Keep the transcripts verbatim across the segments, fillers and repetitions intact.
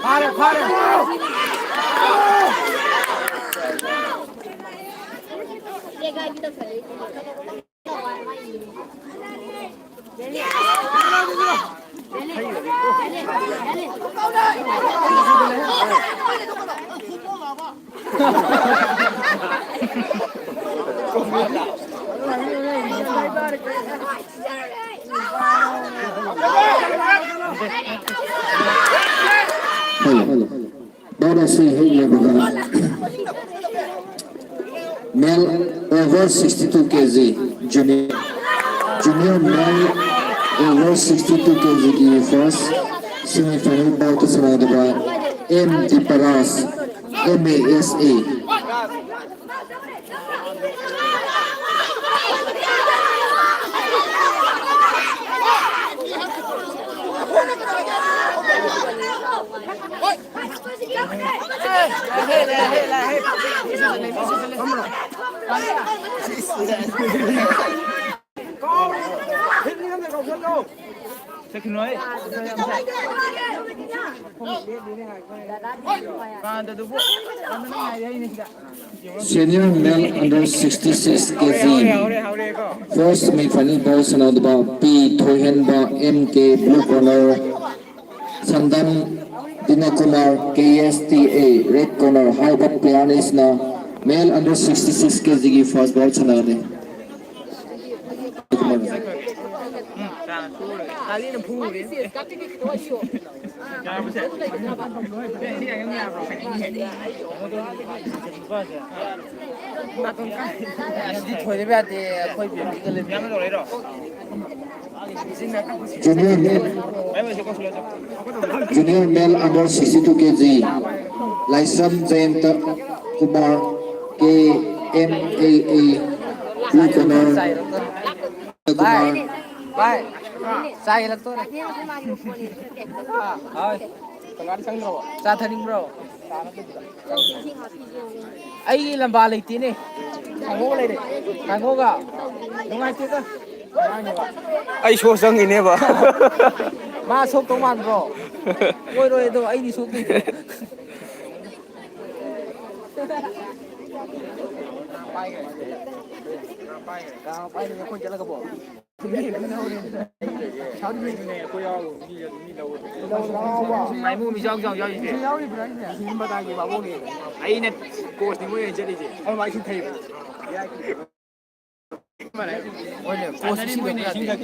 ꯐꯥꯔꯦ, ꯐꯥꯔꯦ꯫ Hello. Bana si hei le bana. Male over sixty-two K G, junior, junior male over sixty-two K G ki first semi-final bout sānādaba M Diparas, M A S A. Senior male under sixty-six K G. First semi-final bout sānādaba P Thoihenba, M K, blue corner. Sandam Dinakumar, K S T A, red corner. High butt player nisna male under sixty-six K G ki first bout sānāgani. ꯁꯤꯗꯤ ꯊꯣꯏꯗꯕ ꯌꯥꯗꯦ, ꯑꯩꯈꯣꯏ ꯕꯦꯕꯤꯒ ꯂꯩꯃꯤꯟꯅꯕ꯫ Junior male, junior male under sixty-two K G, Laisam Jayanta Kumar, K M A A, blue corner, Kumar. ꯆꯥ ꯍꯦꯜꯂꯛꯇꯣꯔꯦ꯫ ꯍꯣꯏ꯫ ꯆꯥ ꯊꯛꯅꯤꯡꯕ꯭ꯔꯣ? ꯑꯩꯒꯤ ꯂꯝꯕꯥ ꯂꯩꯇꯦꯅꯦ꯫ ꯀꯥꯡꯍꯧꯒ ꯂꯩꯔꯦ꯫ ꯀꯥꯡꯍꯧꯒ꯫ ꯅꯨꯡꯉꯥꯏꯇꯦꯗ꯫ ꯑꯩ ꯁꯣ ꯆꯪꯉꯤꯅꯦꯕ꯫ ꯃꯥ ꯁꯣꯛꯇꯧ ꯃꯥꯟꯕ꯭ꯔꯣ? ꯑꯣꯏꯔꯣꯏ ꯑꯗꯣ, ꯑꯩꯗꯤ ꯁꯣꯛꯇꯣꯏꯅꯦ꯫ ꯀꯅꯥ ꯄꯥꯏꯈ꯭ꯔꯦ? ꯀꯅꯥ ꯄꯥꯏꯈ꯭ꯔꯦ? ꯑꯩꯈꯣꯏ ꯆꯠꯂꯒꯕꯣ? ꯃꯥꯏꯃꯨ ꯃꯤꯖꯥꯎ ꯖꯥꯎ ꯌꯥꯎꯔꯤꯁꯦ꯫ ꯑꯩꯅ ꯀꯣꯆꯅꯤ ꯃꯣꯏ ꯑꯣꯏꯅ ꯆꯠꯂꯤꯁꯦ꯫ ꯍꯣꯏꯅꯦ, ꯀꯣꯆ ꯁꯤꯟꯗꯣꯛꯄ ꯌꯥꯗꯦ꯫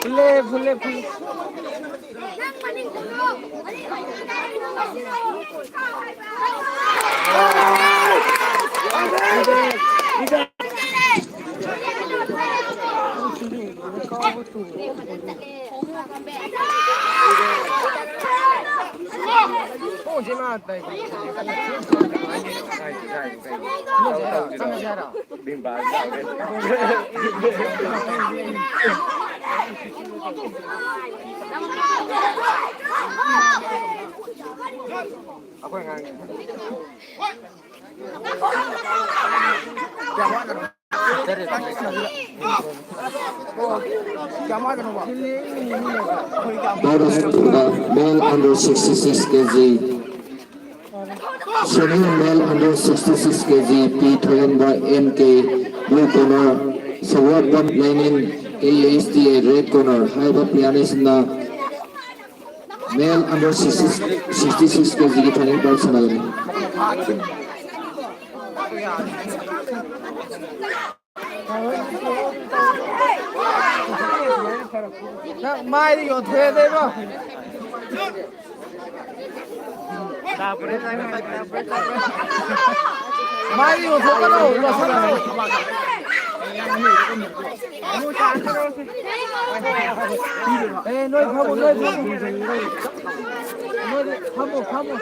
ꯐꯨꯜꯂꯦ, ꯐꯨꯜꯂꯦ, ꯐꯨꯜꯂꯦ꯫ ꯑꯩꯈꯣꯏ ꯑꯉꯥꯡ꯫ Out of the male under sixty-six K G. Senior male under sixty-six K G, P Thoyonba N K, blue corner, Sawatpam Lenin, A S T A, red corner, ꯍꯥꯏꯔꯤꯕ playerꯁꯤꯡꯅ male under sixty, sixty-six K G ꯒꯤ final bout ꯁꯥꯟꯅꯒꯅꯤ꯫ ꯅꯪ ꯃꯥꯏꯗ ꯌꯣꯟꯊꯣꯛꯑꯦꯗ ꯏꯕꯣ꯫ ꯃꯥꯏꯗ ꯌꯣꯟꯊꯣꯛꯀꯅꯣ, ꯂꯧꯁꯤꯜꯂꯣ꯫ ꯑꯦ, ꯅꯣꯏ ꯐꯝꯃꯣ, ꯅꯣꯏ ꯐꯝꯃꯣ꯫ ꯅꯣꯏ ꯐꯝꯃꯣ, ꯐꯝꯃꯣ꯫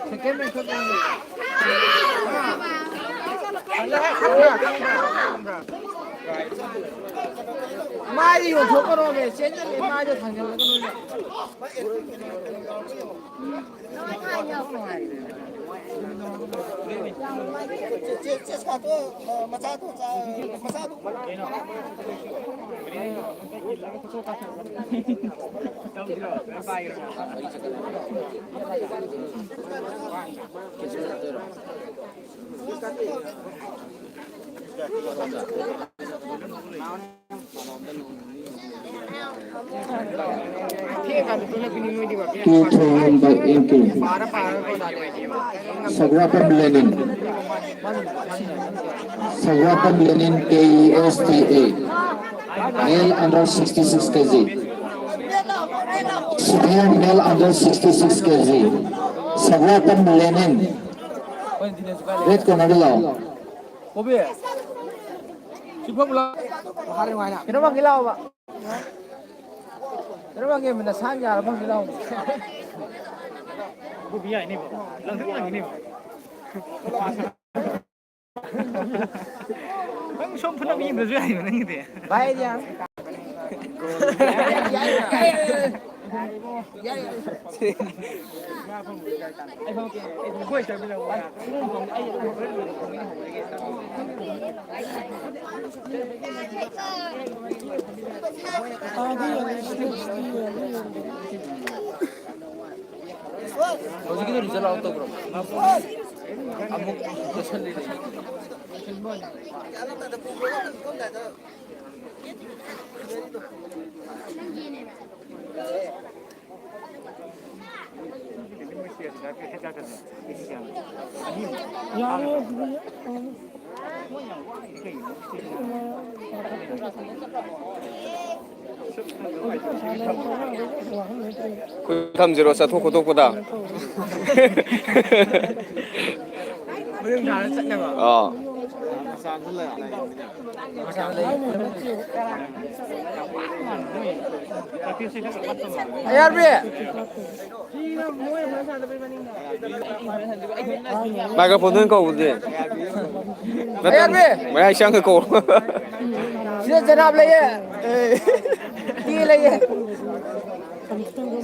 Second man ꯈꯛ ꯐꯝꯃꯣ꯫ ꯃꯥꯏꯗ ꯌꯣꯟꯊꯣꯛꯀꯅꯣꯃꯦ, ꯆꯦꯟꯖꯜꯂꯦ, ꯃꯥꯏꯗ ꯊꯥꯡꯖꯜꯂꯒ ꯅꯣꯏꯅ꯫ Two thousand by eighteen. Saguatam Lenin. Saguatam Lenin, K E S T A. Male under sixty-six K G. Senior male under sixty-six K G. Saguatam Lenin. Red corner ꯗ ꯂꯥꯛꯑꯣ꯫ ꯀꯣꯕꯤ꯫ ꯁꯤ ꯐꯝ ꯂꯥꯎ꯫ ꯀꯩꯅꯣ ꯐꯪꯒꯦ ꯂꯥꯛꯑꯣꯕ꯫ ꯀꯩꯅꯣ ꯐꯪꯒꯦ, ꯅꯁꯥ ꯌꯥꯔ ꯐꯪꯒꯦ ꯂꯥꯛꯑꯣ꯫ ꯀꯣꯕꯤ ꯌꯥꯏꯅꯦ, ꯕꯣ꯫ ꯂꯪꯊꯣꯛ ꯂꯪꯉꯤꯅꯦ, ꯕꯣ꯫ ꯅꯪ ꯁꯣꯝ ꯐꯨꯅꯕ ꯌꯦꯡꯗ꯭ꯔꯁꯨ ꯌꯥꯏꯕ ꯅꯪꯒꯤꯗꯤ꯫ ꯚꯥꯏ, ꯑꯩꯗꯤ ꯌꯥꯔꯦ꯫ ꯍꯧꯖꯤꯛꯀꯤꯗꯣ result out ꯇꯧꯈ꯭ꯔꯕꯣ? ꯑꯃꯨꯛ ꯂꯣꯏꯁꯜꯂꯤꯅꯦ꯫ ꯌꯥꯔꯦ, ꯑꯗꯨꯗꯤ ꯌꯥꯔꯦ꯫ ꯈꯨꯠ ꯊꯝꯁꯤꯔꯣ ꯆꯠꯊꯣꯛ ꯈꯣꯠꯇꯣꯛꯄꯗ? ꯑꯥ꯫ ꯑꯥꯏ ꯑꯥꯔ ꯕꯤ꯫ ꯃꯥꯏꯀ꯭ꯔꯣꯐꯣꯟꯗ ꯑꯣꯏꯅ ꯀꯧꯕꯗꯤ꯫ ꯅꯠꯇ꯭ꯔ ꯑꯥꯏ ꯑꯥꯔ ꯕꯤ꯫ ꯃꯌꯥꯏ ꯆꯪꯉ ꯀꯧ꯫ ꯁꯤꯗ ꯖꯅꯥꯕ ꯂꯩꯌꯦ꯫ ꯑꯦ꯫ ꯀꯤ ꯂꯩꯌꯦ꯫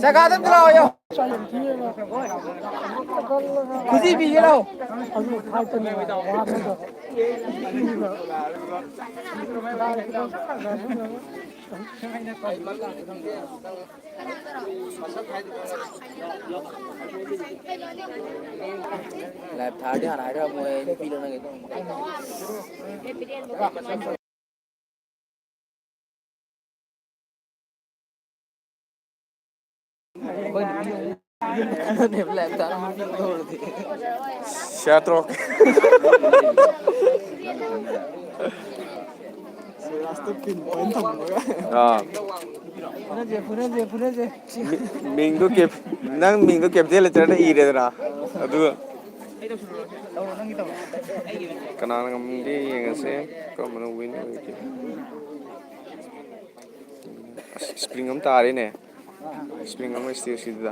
ꯖꯒꯥꯗ ꯑꯝꯇ ꯂꯥꯛꯑꯣ ꯌꯣ꯫ ꯈꯨꯖꯤ ꯄꯤꯒꯦ ꯂꯥꯛꯑꯣ꯫ ꯂꯥꯏꯚ ꯊꯥꯔꯗꯤ ꯍꯥꯟꯅ ꯍꯥꯏꯔꯛꯑꯝꯃꯣ, ꯑꯩ ꯅꯨꯄꯤ ꯂꯧꯅꯒꯦ ꯇꯧꯕ꯫ ꯂꯥꯏꯚ ꯊꯥꯔ ꯅꯨꯄꯤ ꯂꯧꯔꯗꯤ꯫ ꯁꯦꯇ꯭ꯔꯣꯛ꯫ ꯁꯤꯔꯥꯖꯇ ꯄꯤꯟ ꯄꯣꯏꯟ ꯊꯝꯃꯒ꯫ ꯑꯥ꯫ ꯐꯨꯅꯁꯦ, ꯐꯨꯅꯁꯦ, ꯐꯨꯅꯁꯦ꯫ ꯃꯤ-, ꯃꯤꯡꯗꯣ ꯀꯦꯞ-, ꯅꯪ ꯃꯤꯡꯗꯣ capital letterꯗ ꯏꯔꯦꯗꯅ, ꯑꯗꯨꯒ ꯀꯅꯥꯅ ꯉꯝꯒꯦ ꯌꯦꯡꯉꯁꯦ꯫ ꯀꯔꯝꯕꯅ win ꯑꯣꯏꯒꯦ? ꯑꯁ, spring ꯑꯃ ꯇꯥꯔꯦꯅꯦ꯫ Spring ꯑꯃ stageꯁꯤꯗ꯫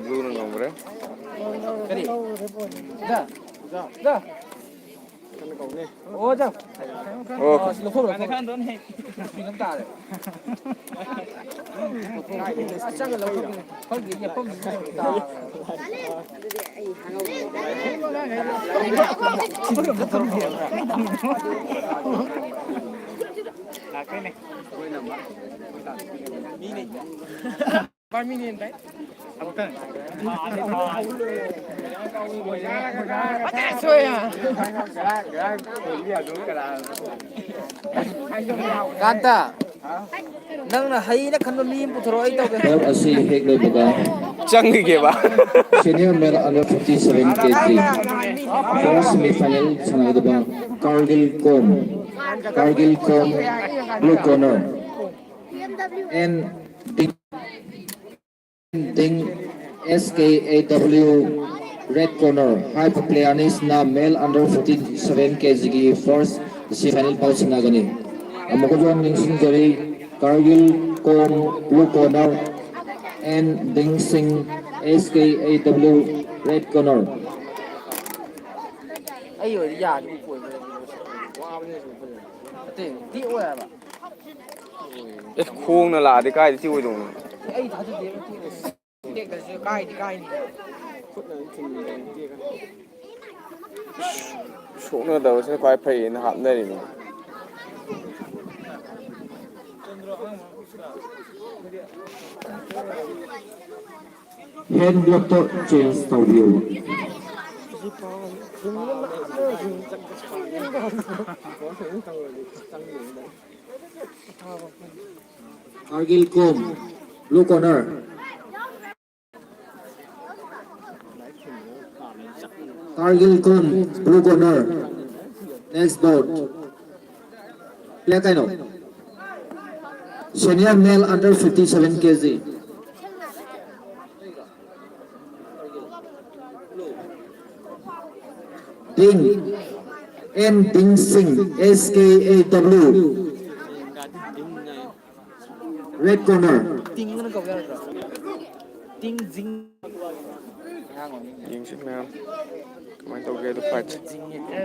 Blueꯅ ꯉꯝꯈ꯭ꯔꯦ꯫ ꯀꯔꯤ? ꯖꯥ, ꯖꯥ, ꯖꯥ꯫ ꯑꯣ, ꯖꯥ꯫ ꯑꯣ꯫ ꯑꯁ, ꯂꯧꯊꯣꯛꯈ꯭ꯔꯣ, ꯂꯧꯊꯣꯛꯈ꯭ꯔꯣ꯫ ꯐꯤꯂꯝ ꯇꯥꯔꯦ꯫ ꯆꯪꯉ ꯂꯧꯊꯣꯛꯈ꯭ꯔꯣ꯫ ꯈꯪꯗꯦ, ꯌꯦꯞꯐꯝ ꯇꯥꯔꯦ꯫ ꯂꯥꯛꯇꯣꯏꯅꯦ꯫ ꯀꯥꯟꯇ꯫ ꯅꯪꯅ ꯍꯩꯅ ꯈꯟꯕ ꯃꯤ ꯑꯃ ꯄꯨꯊꯣꯔꯛꯑꯣ, ꯑꯩ ꯇꯧꯒꯦ꯫ Bout ꯑꯁꯤ ꯍꯦꯛ ꯂꯣꯏꯕꯒ ꯆꯪꯈꯤꯒꯦꯕ꯫ Senior male under fifty-seven K G first semi final ꯁꯥꯟꯅꯒꯗꯕ Kargil Kom, Kargil Kom, blue corner, and Ding, S K A W, red corner, ꯍꯥꯏꯔꯤꯕ player ꯑꯅꯤꯁꯤꯅ male under fifty-seven K G ꯒꯤ first semi final ꯐꯥꯎ ꯁꯥꯟꯅꯒꯅꯤ꯫ ꯑꯃꯨꯛꯀꯁꯨ ꯅꯤꯡꯁꯤꯡꯖꯔꯤ, ꯀꯥꯔꯒꯤꯜ ꯀꯣꯝ, blue corner, and Ding Singh, S K A W, red corner꯫ ꯑꯩ ꯑꯣꯏꯔꯗꯤ ꯌꯥꯅꯤ ꯀꯣꯏꯕ꯫ ꯑꯇꯩ ꯇꯦꯛꯑꯣꯏ ꯍꯥꯏꯕ꯫ ꯑꯦ, ꯈꯣꯡꯅ ꯂꯥꯛꯑꯗꯤ ꯀꯥꯏꯗ ꯇꯦꯛꯑꯣꯏꯗꯧꯅꯣ? ꯑꯩ ꯊꯥꯖꯗꯦꯕ ꯇꯦꯛꯀꯅꯤ꯫ ꯇꯦꯛꯇ꯭ꯔꯁꯨ ꯀꯥꯏꯗꯤ ꯀꯥꯏꯅꯤ꯫ ꯁꯣꯛꯅꯗꯕꯁꯤꯅ ꯈ꯭ꯋꯥꯏ ꯐꯩꯌꯦꯅ ꯍꯥꯞꯅꯔꯤꯅꯤ꯫ Hand glove ꯇꯣ change ꯇꯧꯕꯤꯌꯨ꯫ ꯀꯥꯔꯒꯤꯜ ꯀꯣꯝ, blue corner꯫ ꯀꯥꯔꯒꯤꯜ ꯀꯣꯝ, blue corner꯫ Next bout꯫ Player ꯀꯩꯅꯣ? Senior male under fifty-seven K G꯫ Ding, N Ding Singh, S K A W, red corner꯫ ꯇꯤꯡ ꯑꯅ ꯀꯧ ꯌꯥꯔꯣꯏꯗ꯭ꯔꯣ? ꯇꯤꯡ ꯖꯤꯡ꯫ ꯌꯦꯡꯁꯤ ꯃꯌꯥꯝ ꯀꯃꯥꯏꯅ ꯇꯧꯒꯦ ꯑꯗꯨ fight ꯁꯦ꯫ ꯖꯤꯡ ꯌꯦꯡꯁꯦ꯫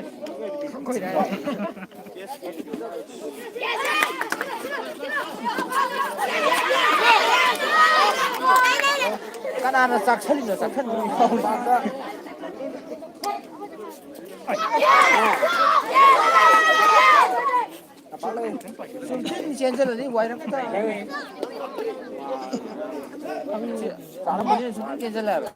ꯀꯅꯥꯅ ꯆꯥꯛꯁꯜꯂꯤꯅꯣ? ꯆꯥꯛꯁꯟꯕ ꯃꯤ ꯌꯥꯎꯔꯤ꯫ ꯁꯨꯝ ꯆꯦꯟꯁꯤꯜꯂꯗꯤ ꯋꯥꯏꯔꯛꯄ ꯇꯥꯔꯦ꯫ ꯁꯨꯝ ꯆꯦꯟꯁꯤꯜꯂꯦ ꯍꯥꯏꯕ꯫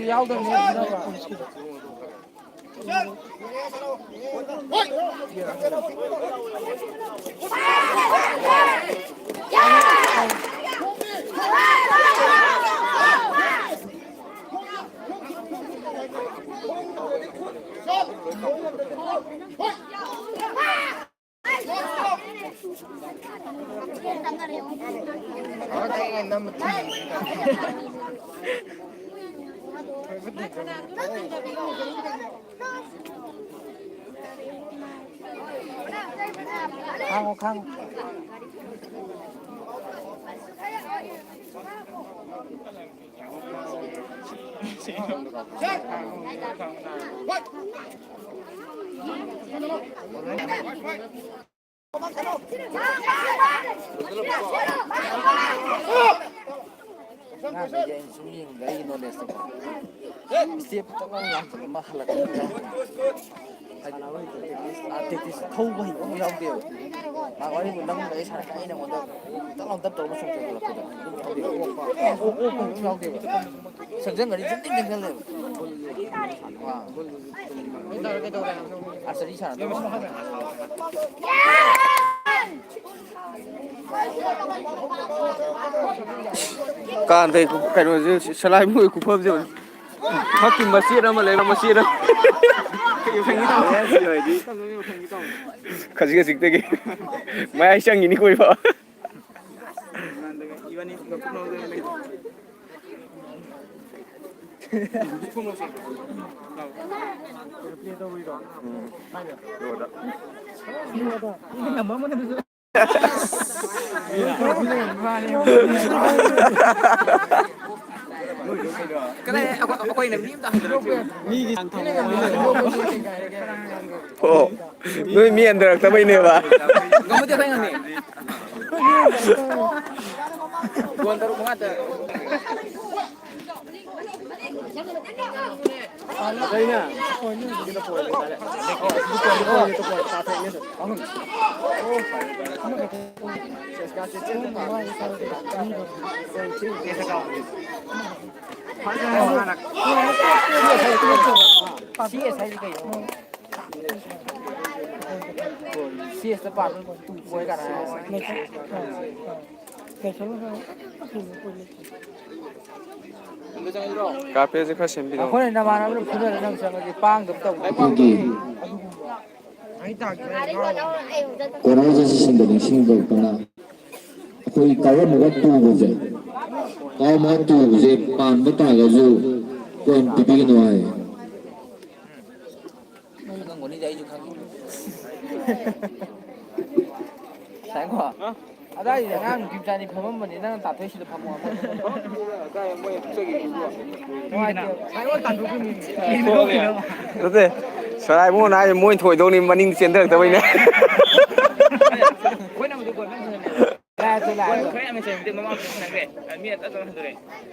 ꯌꯥꯎꯗꯕꯅꯦ꯫ ꯈꯥꯡꯉꯣ, ꯈꯥꯡꯉꯣ꯫ ꯑꯉꯥꯡꯈꯩꯁꯦ ꯑꯩꯅ ꯁꯨꯝ ꯌꯦꯡꯕꯗ ꯑꯩꯒꯤ ꯅꯣꯂꯦꯖꯇꯀꯣ, ꯁ꯭ꯇꯦꯞ ꯈꯤꯇꯪ ꯌꯥꯝ ꯌꯥꯝꯁꯤꯜꯂ ꯑꯃ ꯍꯜꯂꯛꯄ ꯌꯥꯎꯕꯅꯦ꯫ ꯍꯥꯏꯗꯤ, ꯑꯥ, ꯇꯦꯛꯇꯤꯁ ꯊꯧꯕ ꯍꯩꯕ ꯑꯃ ꯌꯥꯎꯗꯦꯕ꯫ ꯃꯥ ꯋꯥꯔꯤꯕꯨ ꯅꯪꯒ ꯑꯩ ꯁꯥꯟꯅꯔꯀꯥꯟꯗ ꯑꯩꯅ ꯑꯃꯨꯛ ꯇꯞ ꯇꯞ ꯇꯧꯔꯒ ꯁꯨꯝ ꯆꯣꯡꯊꯣꯔꯛꯄꯗꯣ ꯑꯗꯨꯝ ꯌꯥꯎꯗꯦꯕ꯫ ꯑꯣꯛ, ꯑꯣꯛ, ꯑꯣꯛ, ꯑꯣꯛ ꯌꯥꯎꯗꯦꯕ꯫ ꯁꯦꯝꯖꯟꯒ꯭ꯔꯗꯤ ꯖꯤꯡ ꯖꯤꯡ ꯆꯦꯟꯖꯜꯂꯦꯕ꯫ ꯑꯥ꯫ ꯑꯥꯔꯆꯔꯤ ꯁꯥꯟꯅꯗꯧꯕ꯫ ꯀꯥꯟꯗꯦ, ꯀꯩꯅꯣꯁꯦ, ꯁꯂꯥꯏ ꯃꯣꯏ ꯈꯨꯐꯝꯁꯦ ꯌꯦꯡꯉꯨ꯫ ꯐꯛꯀꯤ ꯃꯆꯦꯠ ꯑꯃ ꯂꯩꯕ, ꯃꯆꯦꯠ ꯑꯃ꯫ ꯈꯖꯤꯛ ꯈꯖꯤꯛꯇꯒꯤ ꯃꯌꯥꯏ ꯆꯪꯉꯤꯅꯤ ꯀꯣꯏꯕ꯫ ꯀꯗꯥꯏ? ꯑꯩꯈꯣꯏ, ꯑꯩꯈꯣꯏꯅ ꯃꯤ ꯑꯝꯇ ꯍꯟꯊꯔꯛꯇꯦ꯫ ꯃꯤꯒꯤ ꯑꯣ, ꯅꯣꯏ ꯃꯤ ꯍꯟꯊꯔꯛꯇꯕꯩꯅꯦꯕ꯫ ꯉꯝꯃꯗꯤ ꯑꯩꯈꯣꯏ ꯉꯝꯃꯤ꯫ ꯒꯣꯜ ꯇꯔꯨꯛ ꯃꯉꯥ ꯇ-, ꯁꯤ ꯑꯦꯁ ꯍꯥꯏꯁꯦ ꯀꯩꯅꯣ? ꯁꯤ ꯑꯦꯁꯇ ꯄꯥꯟꯕ ꯇꯨ ꯀꯣꯏ ꯀꯥꯏꯅ ꯍꯥꯏ꯫ ꯀꯥꯔꯄꯦꯠꯁꯦ ꯈꯔ ꯁꯦꯝꯕꯤꯔꯣ꯫ ꯑꯩꯈꯣꯏꯅ ꯅꯃꯥꯟꯅꯕꯅ ꯐꯨꯅꯔ ꯅꯪ ꯆꯪꯉꯗꯤ ꯄꯥꯡꯗꯕ ꯇꯧꯅꯤ꯫ ꯑꯩꯈꯣꯏꯒꯤ ꯀꯣꯔꯧꯗ ꯁꯤꯁꯤꯡꯗ ꯅꯤꯡꯁꯤꯡꯕ ꯑꯩꯈꯣꯏꯅ ꯑꯩꯈꯣꯏ ꯀꯥꯎꯔꯝꯃꯒ ꯇꯨꯕꯁꯦ, ꯀꯥꯎꯔꯝꯃꯒ ꯇꯨꯕꯁꯦ ꯄꯥꯟꯕ ꯇꯥꯔꯒꯁꯨ ꯀꯣꯟ ꯄꯤꯕꯤꯒꯅꯨ ꯍꯥꯏ꯫ ꯈꯪꯉꯝꯒꯅꯤꯗ, ꯑꯩꯁꯨ ꯈꯪꯉꯤ꯫ ꯉꯁꯥꯏꯀꯣ, ꯑꯗꯥꯏꯗꯤ ꯑꯉꯥꯡ ꯅꯨꯄꯤ ꯃꯆꯥꯅꯤ ꯐꯝꯃꯝꯕꯅꯤ, ꯅꯪꯅ ꯇꯥꯟꯊꯣꯛꯏꯁꯤꯗ ꯐꯝꯃꯣ ꯍꯥꯏꯕ꯫ ꯅꯨꯡꯉꯥꯏꯇꯦ꯫ ꯅꯠꯇꯦ, ꯁꯣꯔꯥꯏꯕꯨꯡꯅ ꯍꯥꯏꯁꯦ ꯃꯣꯏ ꯊꯣꯏꯗꯧꯅꯤ, ꯃꯅꯤꯡ ꯆꯦꯟꯊꯔꯛꯇꯕꯩꯅꯦ꯫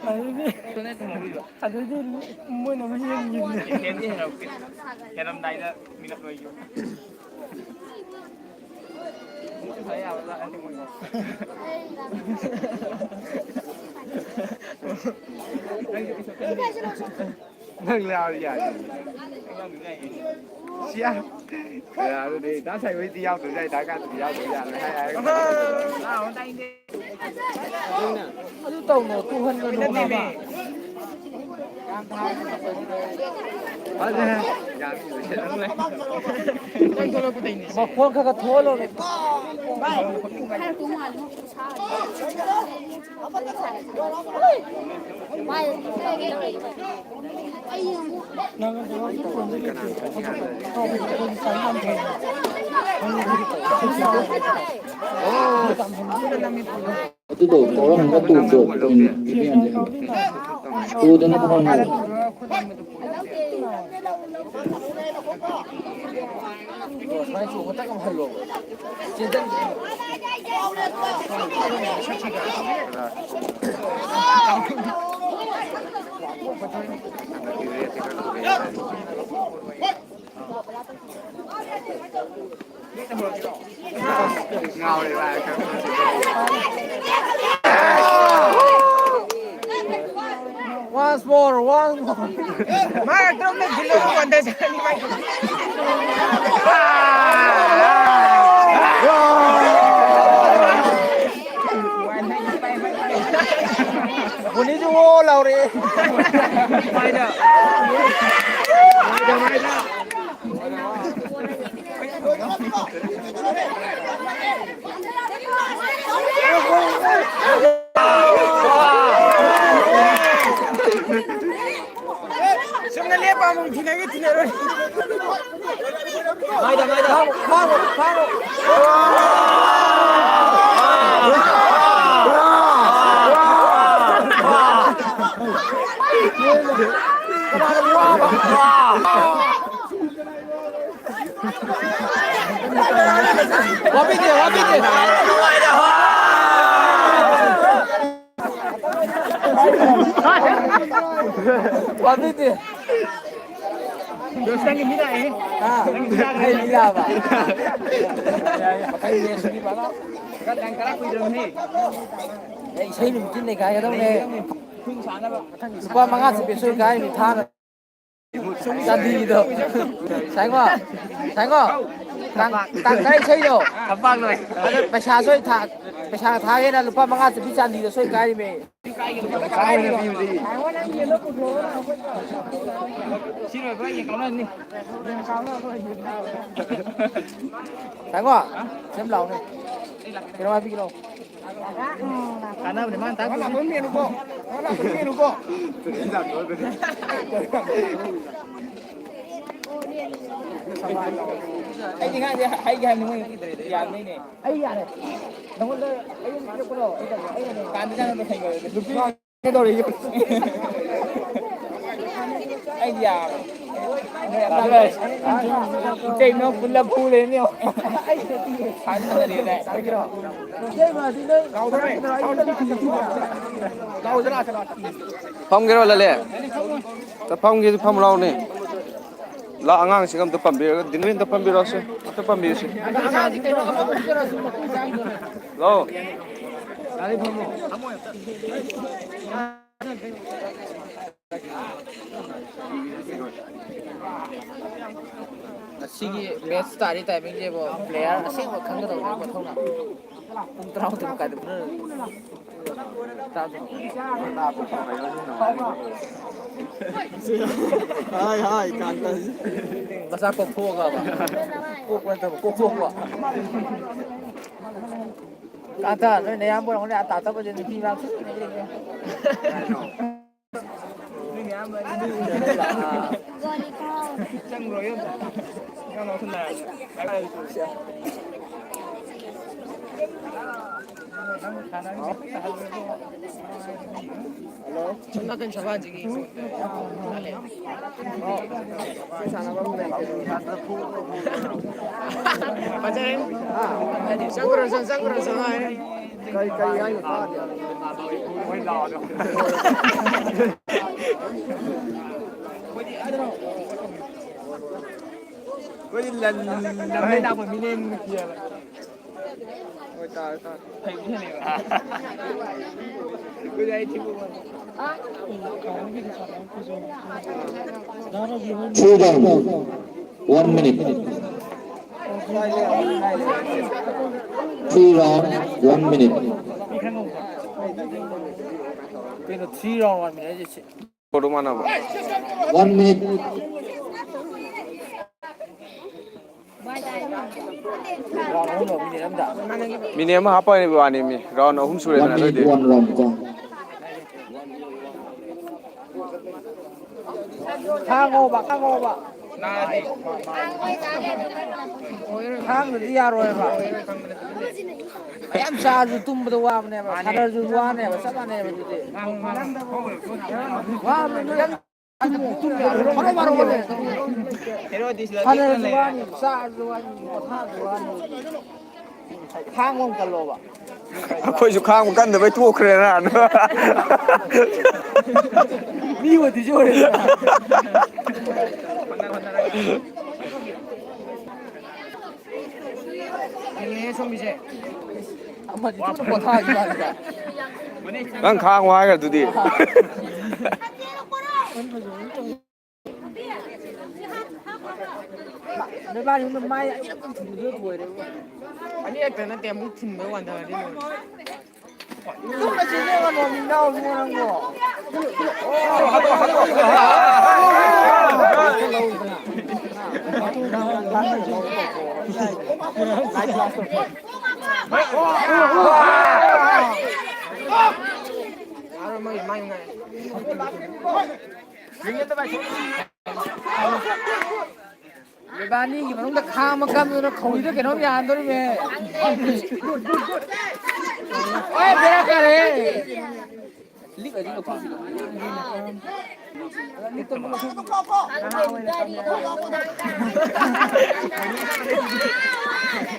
ꯑꯗꯨꯗꯤ, ꯑꯗꯨꯗꯤ ꯃꯣꯏꯅ ꯑꯃꯨꯛ ꯍꯦꯟꯈꯤꯕꯅꯦ꯫ ꯍꯦꯜꯂꯝꯗꯥꯏꯗ ꯃꯤꯅꯠ ꯂꯣꯏꯈꯤꯕ꯫ ꯅꯪ ꯂꯥꯎꯔꯤ ꯌꯥꯔꯦ꯫ ꯁꯤꯌꯥ꯫ ꯑꯗꯨꯗꯤ ꯗꯥ ꯁꯥꯏꯍꯣꯏꯗꯤ ꯌꯥꯎꯗ꯭ꯔꯁꯨ ꯌꯥꯏ, ꯗꯥ ꯀꯥꯟꯇꯗꯤ ꯌꯥꯎꯗ꯭ꯔꯁꯨ ꯌꯥꯔꯦ ꯍꯥꯏ ꯍꯥꯏꯔꯒ꯫ ꯑꯗꯨ ꯇꯧꯅꯣ, ꯇꯨꯍꯟꯒꯅꯣ ꯍꯥꯏꯕ꯫ ꯃꯈꯣꯟ ꯈꯔ ꯈꯔ ꯊꯣꯛꯍꯜꯂꯣꯅꯦ꯫ ꯑꯗꯨꯗꯣ ꯀꯧꯔꯝꯃꯒ ꯇꯨꯕꯗꯣ ꯇꯨꯗꯅꯕ ꯍꯣꯠꯅꯧ꯫ ꯁꯨꯃꯥꯏꯅ ꯆꯣꯡꯉ ꯇꯛ ꯑꯃ ꯍꯜꯂꯣꯕ꯫ ꯆꯦꯟꯖꯟꯒꯦ꯫ Once more, once more. ꯃꯥ ꯑꯗꯨꯝꯅ ꯒꯨꯂꯤ ꯋꯥꯟꯗ ꯆꯠꯂꯅꯤ ꯃꯥꯏ꯫ ꯕꯣꯅꯤꯁꯨ ꯑꯣ ꯂꯥꯎꯔꯦ꯫ ꯃꯥꯏꯗ꯫ ꯃꯥꯏꯗ, ꯃꯥꯏꯗ꯫ ꯆꯨꯝꯅ ꯂꯦꯞꯄ ꯑꯃꯨꯛ ꯊꯤꯅꯒꯦ ꯊꯤꯅꯔꯣꯏ꯫ ꯃꯥꯏꯗ, ꯃꯥꯏꯗ꯫ ꯐꯥꯔꯣ, ꯐꯥꯔꯣ꯫ ꯋꯥꯕꯤꯗꯦ, ꯋꯥꯕꯤꯗꯦ꯫ ꯋꯥꯕꯤꯗꯦ꯫ ꯖꯣꯁ, ꯅꯪꯒꯤ ꯃꯤ ꯂꯥꯛꯑꯦ꯫ ꯍꯥ? ꯅꯪꯒꯤ ꯃꯤ ꯂꯥꯛꯑꯦ꯫ ꯑꯩ ꯃꯤ ꯂꯥꯛꯑꯕ? ꯃꯊꯪ ꯃꯦꯠꯁꯇꯗꯤ ꯐꯖꯅ ꯀꯠ ꯂꯥꯏꯟ ꯀꯥꯔꯛ ꯀꯨꯏꯗ꯭ꯔꯕꯅꯦ꯫ ꯑꯦ, ꯏꯁꯩ ꯅꯨꯃꯤꯠꯇꯤ ꯅꯩꯈꯥꯏꯒꯗꯧꯅꯦ꯫ ꯂꯨꯄꯥ ꯃꯉꯥ ꯆꯠꯄꯤ ꯁꯣꯏ ꯀꯥꯏ ꯃꯤ ꯊꯥꯅ꯫ ꯆꯥꯟꯗꯤꯒꯤꯗꯣ꯫ ꯁꯥꯏꯉꯣ, ꯁꯥꯏꯉꯣ, ꯇꯥꯡ, ꯇꯥꯡ ꯇꯔꯥ ꯏꯁꯩꯗꯣ꯫ ꯊꯝꯄꯥꯛ ꯂꯣꯏ꯫ ꯑꯗꯣ ꯄꯩꯁꯥ ꯁꯣꯏ ꯊꯥ-, ꯄꯩꯁꯥ ꯊꯥꯒꯦꯅ ꯂꯨꯄꯥ ꯃꯉꯥ ꯆꯠꯄꯤ ꯆꯥꯟꯗꯤꯗꯣ ꯁꯣꯏ ꯀꯥꯏꯔꯤꯃꯦ꯫ ꯁꯤ ꯂꯣꯏꯕꯒ ꯌꯦꯟ ꯀꯥꯎꯅꯔꯅꯤ꯫ ꯁꯥꯏꯉꯣ, ꯁꯦꯝ ꯂꯥꯎꯅꯦ꯫ ꯀꯩꯅꯣ ꯍꯥꯏꯕꯤꯒꯦ ꯂꯥꯎ꯫ ꯀꯥꯟꯅꯕꯅꯦ ꯃꯥꯅ ꯇꯥꯛꯄꯗꯨꯗꯤ꯫ ꯃꯦꯅꯨꯀꯣ꯫ ꯑꯩꯗꯤ ꯉꯥꯏꯗꯤ ꯍꯥꯏꯒꯦ ꯍꯥꯏꯕꯅꯤ ꯃꯣꯏ ꯌꯥꯗꯕꯩꯅꯦ꯫ ꯑꯩ ꯌꯥꯔꯦ꯫ ꯅꯉꯣꯟꯗ ꯑꯩ ꯑꯗꯨꯝ ꯄꯤꯔꯛꯄ꯭ꯔꯣ? ꯑꯩꯅꯅꯦ꯫ ꯀꯥꯟꯗꯤ ꯀꯥꯟꯅꯕ ꯈꯪꯉꯣꯏ꯫ ꯅꯨꯄꯤ ꯀꯩꯗꯧꯔꯤꯒꯦ? ꯑꯩꯗꯤ ꯌꯥꯔꯦ꯫ ꯏꯇꯩꯃ ꯄꯨꯜꯂ ꯐꯨ ꯂꯩꯔꯝꯃꯤ꯫ ꯐꯝꯒꯦꯔꯣ ꯂꯂꯦ? ꯐꯝꯒꯦꯁꯨ ꯐꯝ ꯂꯥꯎꯅꯦ꯫ ꯂꯥ, ꯑꯉꯥꯡꯁꯤꯒ ꯑꯝꯇ ꯄꯥꯝꯕꯤꯔꯒ, ꯗꯤꯅꯨ ꯑꯝꯇ ꯄꯥꯝꯕꯤꯔꯛꯑꯣꯁꯦ, ꯑꯝꯇ ꯄꯥꯝꯕꯤꯔꯁꯦ꯫ ꯂꯥꯛꯑꯣ꯫ ꯉꯁꯤꯒꯤ ꯃꯦꯠꯁ ꯇꯥꯔꯤ ꯇꯥꯏꯃꯤꯡꯁꯦꯕꯣ, ꯄ꯭ꯂꯦꯌꯔ ꯑꯁꯦꯡꯕ ꯈꯪꯒꯗꯧꯕꯒꯤ ꯃꯊꯧꯅ꯫ ꯄꯨꯡ ꯇꯔꯥꯃꯥꯊꯣꯏ ꯃꯈꯥꯏꯗ ꯐꯨꯅꯔꯅꯤ꯫ ꯍꯥꯏ, ꯍꯥꯏ, ꯀꯥꯟꯇꯟ꯫ ꯃꯆꯥ ꯀꯣꯛꯊꯣꯛꯑꯒꯕ? ꯄꯣꯛꯄ ꯅꯠꯇꯕ, ꯀꯣꯛꯊꯣꯛꯄ꯫ ꯀꯥꯟꯇ, ꯅꯣꯏ ꯅꯌꯥꯝꯕ ꯑꯣꯏꯔꯝꯒꯅꯤ, ꯑꯥ ꯇꯥ ꯇꯞꯄꯁꯦ ꯅꯨꯄꯤ ꯃꯌꯥꯝ ꯊꯨꯅ ꯌꯦꯡꯉꯦ꯫ ꯁꯣꯝ ꯅꯥꯀꯟ ꯁꯕꯥꯟꯁꯤꯒꯤ ꯐꯖꯔꯦ꯫ ꯆꯪꯈ꯭ꯔꯣ, ꯆꯪ-, ꯆꯪꯈ꯭ꯔꯣ, ꯆꯪꯈ꯭ꯔꯣ ꯍꯥꯏꯔꯦ꯫ ꯀꯔꯤ, ꯀꯔꯤ ꯍꯥꯏꯅꯣ ꯇꯥꯗꯦ꯫ ꯑꯩꯈꯣꯏꯗꯤ ꯂꯟ-, ꯂꯟ-, ꯂꯟ-, ꯂꯥꯛꯄ ꯃꯤꯅꯦ꯫ ꯍꯣꯏ, ꯇꯥꯔꯦ, ꯇꯥꯔꯦ꯫ Three round, one minute. Three round, one minute. ꯀꯩꯅꯣ, three round one minute ꯍꯥꯏꯁꯦ? ꯀꯣꯗꯣ ꯃꯥꯟꯅꯕ꯫ One minute. Round ꯑꯍꯨꯝꯂꯣ, minute ꯑꯃꯗ? Minute ꯑꯃ ꯍꯥꯞꯄꯛꯏꯕ ꯋꯥꯅꯤ ꯃꯤ꯫ Round ꯑꯍꯨꯝ ꯁꯨꯔꯦꯗꯅ One minute, ꯑꯗꯨꯏꯗꯤ꯫ One round ꯀꯣ꯫ ꯈꯥꯡꯉꯣꯕ, ꯈꯥꯡꯉꯣꯕ꯫ ꯈꯥꯡꯗꯗꯤ ꯌꯥꯔꯣꯏꯕ꯫ ꯃꯌꯥꯝ ꯆꯥꯔꯁꯨ ꯇꯨꯝꯕꯗ ꯋꯥꯕꯅꯦꯕ, ꯁꯥꯟꯅꯔꯁꯨ ꯋꯥꯅꯦꯕ, ꯆꯞ ꯃꯥꯟꯅꯩꯕ ꯑꯗꯨꯗꯤ꯫ ꯋꯥꯕꯅꯦ ꯅꯣꯏ꯫ ꯃꯔꯣ ꯃꯔꯣ ꯑꯣꯜꯂꯦ꯫ ꯁꯥꯟꯅꯔꯁꯨ ꯋꯥꯅꯤ, ꯆꯥꯔꯁꯨ ꯋꯥꯅꯤ, ꯄꯣꯊꯥꯔꯁꯨ ꯋꯥꯅꯤ꯫ ꯈꯥꯡꯕ ꯑꯃ ꯀꯜꯂꯣꯕ꯫ ꯑꯩꯈꯣꯏꯁꯨ ꯈꯥꯡꯕ ꯀꯟꯗꯕꯩ ꯇꯣꯛꯈ꯭ꯔꯦꯅ꯫ ꯃꯤ ꯑꯣꯏꯗꯣꯏꯁꯦ ꯑꯣꯏꯔꯦꯗꯅ꯫ ꯌꯦꯡꯉꯦ ꯁꯣꯝꯒꯤꯁꯦ꯫ ꯑꯃꯗꯤ ꯄꯣꯊꯥꯈꯤꯕ ꯋꯥꯅꯤꯗ꯫ ꯅꯪ ꯈꯥꯡꯉꯣ ꯍꯥꯏꯈ꯭ꯔ ꯑꯗꯨꯗꯤ꯫ ꯅꯣꯏꯕꯥꯅꯤ ꯃꯥꯏ ꯑꯅꯤꯔꯛ ꯊꯤꯟꯕꯗ ꯂꯣꯏꯔꯦ꯫ ꯑꯅꯤꯔꯛꯇ ꯅꯠꯇꯦ, ꯑꯃꯨꯛ ꯊꯤꯟꯕ ꯋꯥꯟꯊꯔꯗꯤ ꯂꯣꯏꯔꯦ꯫ ꯇꯨꯝꯃ ꯆꯦꯟꯖꯧ ꯀꯩꯅꯣ, ꯃꯤꯅꯥꯎ ꯏꯕꯨꯡꯉꯣ ꯅꯪꯕꯣ꯫ ꯏꯕꯥꯅꯤꯒꯤ ꯃꯅꯨꯡꯗ ꯈꯥꯡ ꯑꯃ ꯀꯟꯕꯗꯨꯅ ꯈꯧꯔꯤꯗ ꯀꯩꯅꯣꯝ ꯌꯥꯟꯗꯣꯔꯤꯃꯦ꯫ ꯑꯣꯏ, ꯕꯦꯔꯥ ꯀꯥꯔꯦ꯫ ꯂꯤꯛ ꯑꯗꯤ ꯂꯧꯊꯣꯛꯁꯤ꯫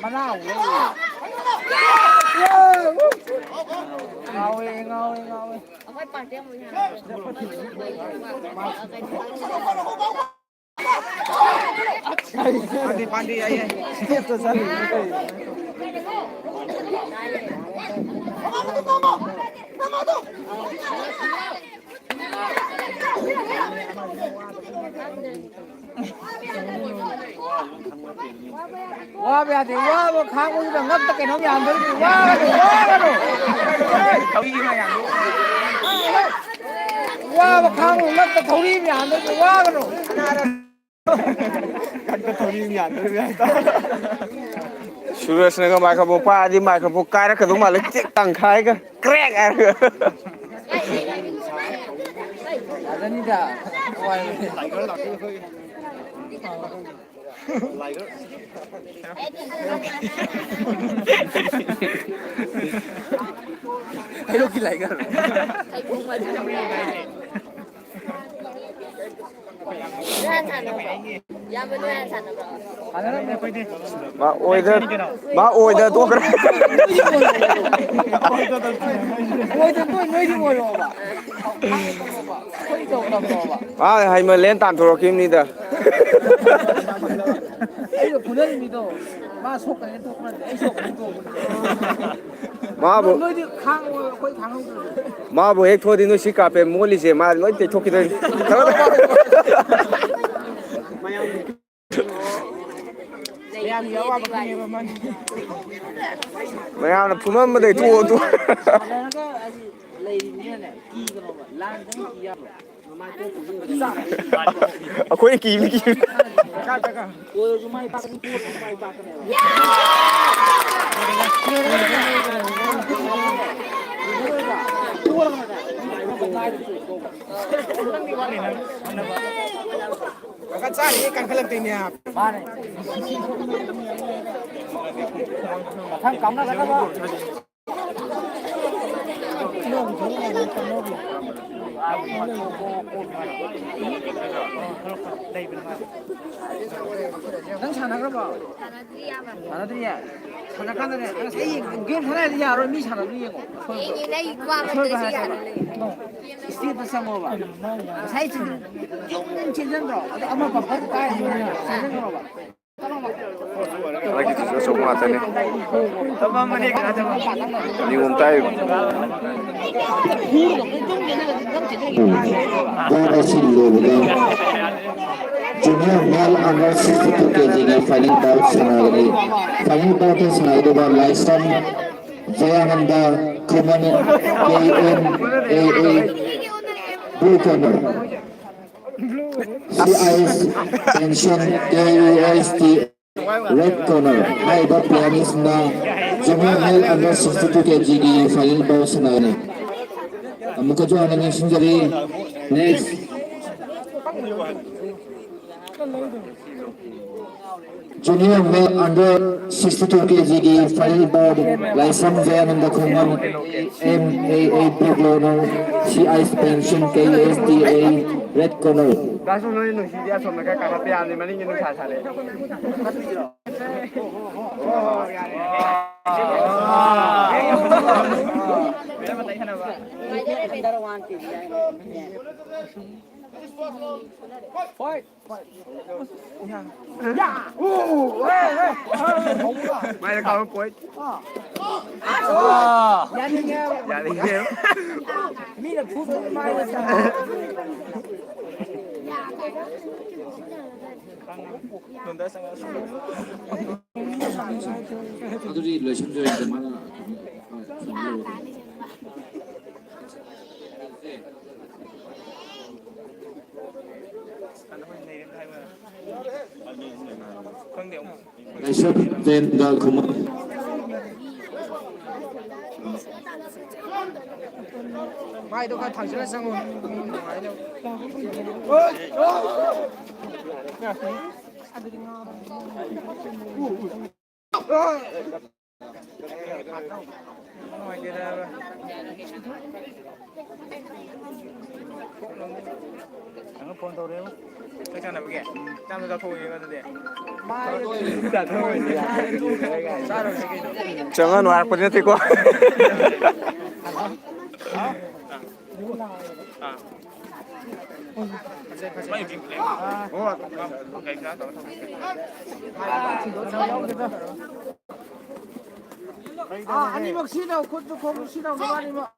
ꯃꯅꯥ ꯑꯃꯨꯛ ꯂꯧ꯫ ꯉꯥꯎꯋꯦ, ꯉꯥꯎꯋꯦ, ꯉꯥꯎꯋꯦ꯫ ꯄꯥꯟꯗꯦ, ꯄꯥꯟꯗꯦ, ꯌꯥꯏ, ꯌꯥꯏ꯫ ꯁ꯭ꯇꯦꯞꯇ ꯆꯠꯂꯤꯁꯤꯅ ꯀꯩꯅꯣ? ꯋꯥꯕ ꯌꯥꯗꯦ, ꯋꯥꯕ ꯈꯥꯡꯕꯗꯨꯗ ꯉꯛꯇ ꯀꯩꯅꯣꯝ ꯌꯥꯟꯗꯣꯔꯤꯕꯅꯤ, ꯋꯥꯒꯅꯨ, ꯋꯥꯒꯅꯨ꯫ ꯋꯥꯕ ꯈꯥꯡꯕ ꯉꯛꯇ ꯊꯧꯔꯤ ꯑꯃ ꯌꯥꯟꯗꯣꯔꯤꯕꯅꯤ, ꯋꯥꯒꯅꯨ꯫ ꯁꯨꯔꯖꯅꯒ ꯃꯥꯏꯀ꯭ꯔꯣꯐꯣꯟ ꯄꯥꯏꯔꯗꯤ ꯃꯥꯏꯀ꯭ꯔꯣꯐꯣꯟ ꯀꯥꯏꯔꯛꯀꯗꯧ ꯃꯥꯜꯂꯦ, ꯇꯦꯛ ꯇꯪꯈꯥꯏꯒ ꯀ꯭ꯔꯦꯛ ꯍꯥꯏꯔꯒ꯫ ꯌꯥꯖꯅꯤꯗ꯫ ꯍꯩꯔꯣꯛꯀꯤ ꯂꯥꯏꯒꯔ꯫ ꯅꯣꯏ ꯍꯥꯟꯅ ꯁꯥꯟꯅꯕ꯭ꯔꯣ? ꯏꯌꯥꯝꯕ, ꯅꯣꯏ ꯍꯥꯟꯅ ꯁꯥꯟꯅꯕ꯭ꯔꯣ? ꯃꯥ ꯑꯣꯏꯗ, ꯃꯥ ꯑꯣꯏꯗ ꯇꯣꯛꯈ꯭ꯔꯦ꯫ ꯑꯣꯏꯗ ꯇꯣꯛ-, ꯅꯣꯏꯗꯤ ꯑꯣꯏꯔꯣꯕ꯫ ꯃꯥ ꯍꯩꯃꯜꯂꯦꯅ ꯇꯥꯟꯊꯣꯔꯛꯈꯤꯕꯅꯤꯗ꯫ ꯑꯩꯒ ꯐꯨꯅꯔꯤ ꯃꯤꯗꯣ ꯃꯥ ꯁꯣꯛꯀꯅꯤ ꯇꯣꯛꯄ ꯅꯠꯇꯦ, ꯑꯩ ꯁꯣꯛꯀꯅꯤ ꯇꯣꯛꯄꯅꯤ꯫ ꯃꯥꯕꯨ, ꯅꯣꯏꯗꯤ ꯈꯥꯡꯉꯣ, ꯑꯩꯈꯣꯏ ꯈꯥꯡꯍꯧꯗ꯭ꯔꯗꯤ꯫ ꯃꯥꯕꯨ ꯍꯦꯛ ꯊꯣꯛꯑꯗꯤ ꯅꯣꯏ ꯁꯤ ꯀꯥꯔꯄꯦꯠ ꯃꯣꯠꯂꯤꯁꯦ ꯃꯥ ꯂꯣꯏ ꯇꯩꯊꯣꯛꯈꯤꯗꯣꯏꯅꯤ꯫ ꯃꯌꯥꯝꯒꯤ ꯑꯋꯥꯕ ꯈꯪꯉꯦꯕ ꯃꯥꯅꯤ꯫ ꯃꯌꯥꯝꯅ ꯐꯨꯃꯟꯕꯗꯩ ꯇꯣꯛꯑꯣ, ꯇꯣꯛꯑꯣ꯫ ꯁꯥꯟꯅꯔꯒ ꯂꯩꯔꯤꯕꯅꯤꯅꯅꯦ, ꯀꯤꯒꯅꯣꯕ꯫ ꯂꯥꯟ ꯆꯪꯉꯤ ꯀꯤ ꯌꯥꯕ꯭ꯔꯣ? ꯑꯩꯈꯣꯏ ꯀꯤꯕ ꯀꯤ꯫ ꯃꯊꯪ ꯀꯥꯎꯅꯒꯗꯕ꯫ ꯅꯪ ꯁꯥꯟꯅꯈ꯭ꯔꯕꯣ? ꯁꯥꯟꯅꯗ꯭ꯔꯤꯌꯦ? ꯁꯥꯟꯅꯀꯥꯟꯗꯅꯦ, ꯉꯁꯥꯏ ꯌꯦꯡ-, ꯒꯦꯝ ꯁꯥꯟꯅ ꯍꯥꯏꯔꯗꯤ ꯌꯥꯔꯣꯏ, ꯃꯤ ꯁꯥꯟꯅꯕꯗꯨ ꯌꯦꯡꯉꯣ꯫ ꯑꯁꯣꯏꯕ-, ꯌꯦꯡꯉꯤꯅꯦ, ꯑꯩ ꯋꯥꯃꯟꯗꯩ ꯑꯁꯣꯏꯕ ꯁꯤ ꯍꯥꯏꯔꯁꯦ꯫ ꯌꯥꯔꯣꯏ꯫ ꯏꯁꯇꯦꯠꯇ ꯆꯪꯉꯣꯕ꯫ ꯉꯁꯥꯏ ꯆꯤꯡ-, ꯆꯨꯝ ꯆꯦꯟꯖꯟꯗ꯭ꯔꯣ? ꯑꯗꯣ ꯑꯃ ꯕꯝꯄꯔ ꯀꯥꯏꯔꯤꯅꯤꯅ ꯆꯦꯟꯖꯟꯈ꯭ꯔꯣꯕ꯫ ꯍꯟꯗꯛꯀꯤꯗꯨꯁꯨ ꯑꯆꯧꯕ ꯉꯥꯛꯇꯅꯦ꯫ ꯅꯤꯌꯣꯝ ꯇꯥꯏ꯫ ꯎꯝ꯫ ꯕꯣꯜ ꯑꯁꯤ ꯂꯣꯏꯕꯗ junior male under sixty two ꯀꯦ ꯖꯤꯒꯤ final bout ꯁꯥꯟꯅꯒꯅꯤ꯫ Final bout ꯁꯥꯟꯅꯒꯗꯧꯕ Laishram ꯖꯌꯥꯅꯟꯗ, Khuman, K N A A, blue corner꯫ C I S pension, K U S T, red corner꯫ ꯍꯥꯏꯔꯤꯕ playersꯅ junior male under sixty two ꯀꯦ ꯖꯤꯒꯤ final bout ꯁꯥꯟꯅꯒꯅꯤ꯫ ꯑꯃꯨꯛꯀꯁꯨ ꯍꯟꯅ ꯅꯤꯡꯁꯤꯡꯖꯔꯤ, next junior male under sixty two K ꯖꯤꯒꯤ final bout, Laishram ꯖꯌꯥꯅꯟꯗ Khuman, M A A, blue corner, C I S pension, K U S T A, red corner꯫ ꯗꯥꯁꯨ ꯅꯣꯏ ꯅꯨꯡꯁꯤꯗꯤ ꯑꯁꯣꯝꯗ ꯈꯔ ꯀꯥꯈꯠꯄ ꯌꯥꯕꯅꯤ, ꯃꯅꯤꯡꯒꯤ ꯅꯨꯡꯁꯥ ꯁꯥꯔꯦ꯫ ꯃꯥꯏꯗ ꯀꯥꯎꯔ ꯄꯣꯏ꯫ ꯌꯥꯅꯤꯡꯉꯦ꯫ ꯌꯥꯅꯤꯡꯉꯦ꯫ ꯃꯤꯅ ꯐꯨꯕ ꯃꯥꯏꯗ ꯆꯪꯉꯦ꯫ ꯑꯗꯨꯗꯤ ꯂꯣꯏꯁꯤꯟꯖꯔꯒꯦ, ꯃꯥꯅ ꯀꯩꯅꯣ, ꯍꯣꯏ, ꯁꯨꯃꯥꯏꯅ ꯂꯧꯔꯒꯦ꯫ ꯔꯤꯁꯕ ꯇꯦꯟꯗ ꯈꯨꯃꯟ꯫ ꯃꯥꯏꯗꯣ ꯈꯔ ꯊꯥꯡꯖꯤꯜꯂ ꯆꯪꯉꯨ꯫ ꯅꯨꯡꯉꯥꯏꯅꯕ꯫ ꯅꯪ ꯐꯣꯟ ꯇꯧꯔꯦꯕ꯫ ꯆꯥꯛ ꯆꯥꯅꯕꯒꯤ? ꯆꯥꯝꯗ ꯆꯥꯊꯣꯛꯑꯒꯦ ꯑꯗꯨꯗꯤ꯫ ꯆꯥꯔꯨꯔꯁꯤ ꯀꯩꯅꯣ꯫ ꯆꯪꯉꯅꯨ ꯍꯥꯏꯔꯛꯄꯗꯤ ꯅꯠꯇꯦꯀꯣ꯫ ꯑꯥ꯫ ꯑꯥ, ꯑꯅꯤꯃꯛ ꯁꯤꯖꯤꯟꯅꯧ, ꯈꯨꯠꯁꯨ ꯈꯣꯡꯁꯨ ꯁꯤꯖꯤꯟꯅꯧ, ꯅꯕꯥꯅꯤꯃꯛ꯫